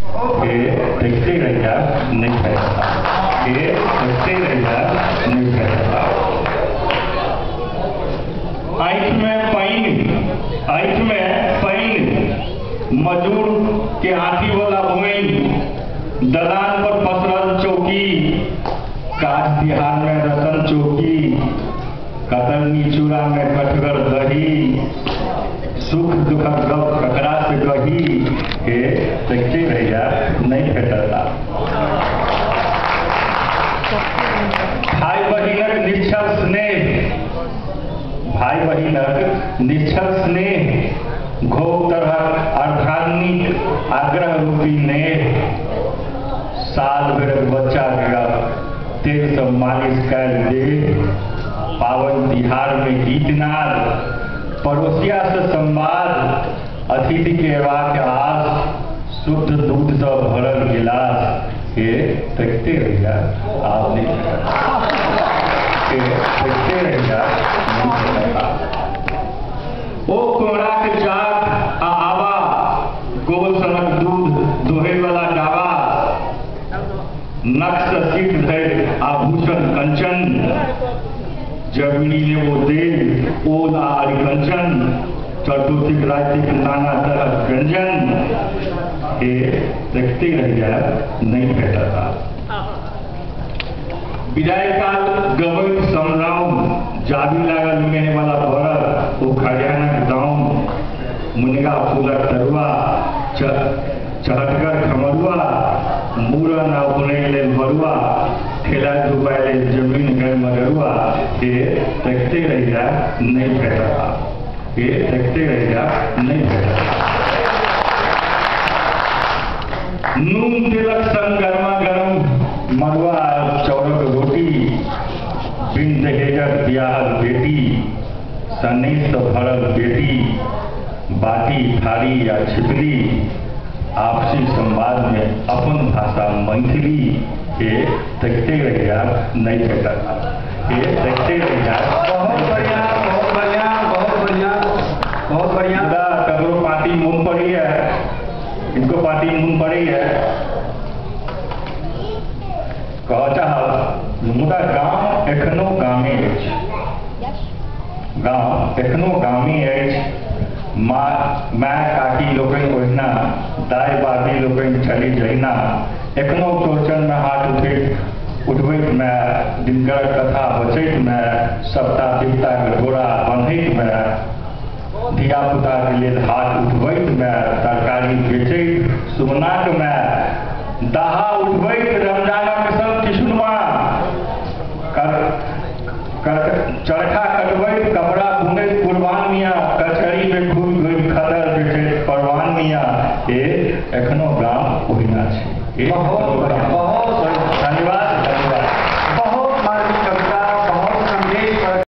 हे देखते रहि जायब नहि भेटत। हे देखते रहि जायब नहि भेटत। आँखिमे पानि, आँखिमे पानि, मजूर के हाथी वाला बोइन, दलान पर पसरल चौकी, काज तिहार में रतन चौकी, कतरनी चूड़ा में कठगर दही, सुख दुखक गप ककरा से कही, हे देखते रहि जायब नहि भेटत। भाई बहिनक निश्चल स्नेह, भाई बहिनक निश्चल स्नेह, घोघ तरहक अर्धांगिनीक आग्रह रूपी नेह, साल भरिक बच्चा के तेल सँ मालिश कयल देह, पावन तिहार में गीतनाद, पड़ोसिया से संवाद, अतिथि के अयबाक आस, शुद्ध दूध सँ भरल गिलास, हे देखते रहि जायब आब नहि भेटत। हे देखते रहि जायब नहि भेटत। ओ कोहराक चाक आ आबा, गोल सनक दूध दोहे वाला डाबा, नख से सीट धरि आभूषण कंचन, जमीनी नेबो तेल ओल आ अरिकंचन, चतुर्थीक रातिक नाना तरहक व्यंजन, हे देखते रहि जायब नहि भेटत। विदाई काल गबैत समराउन, जाबी लागल मेह वाला बरद, ओ खरियानक दाउन, मुनगा फूलक तरुआ, चहटगर खमरुआ, मूड़न आ उपनयन लेल बरुआ, खेला धुपाइ लेल जमीन गैर मगरुआ, हे देखते रहि जायब नहि भेटत। हे देखते रहि जायब नहि भेटत। नून तेलक संग गरमा गरम मड़ुआ चाउरक रोटी, बिन दहेजक बियाहल बेटी, सनेह सँ भरल बेटी, बाटी थारी या छिपली, आपसी संवाद में अपन भाषा मैथिली, हे देखते रहि जायब नहि भेटत। हे देखते रहि जायब। बहुत बढ़िया, बहुत बढ़िया, बहुत बढ़िया, बहुत बढ़िया। मुदा ककरो पार्टी मोन पड़ैए, इनको पार्टी मोन पड़ैए, कहऽ चाहब मुदा गाम एखनो गामे अछि, गाम एखनो गामे अछि। माय काकी लोकनि ओहिना, दाइ बाबी लोकनि छली जहिना, एखनो चौरचनमे हाथ उठबैत माय, दिनकरक कथा बचैत माय, सप्ता देवताके डोरा बन्हैत माय, धियापुताके लेल हाथ उठबैत माय, तरकारी बेचैत सुमनाक माय, दाहा उठबैत रमजानक संग किशुनमा, चरखा कटबैत कपड़ा बुनैत कुर्बान मियाँ, कचहरी में घूमि घूमि खदर बेचैत परवान मियाँ, हे एखनो गाम ओहिना छै। बहुत बढ़िया।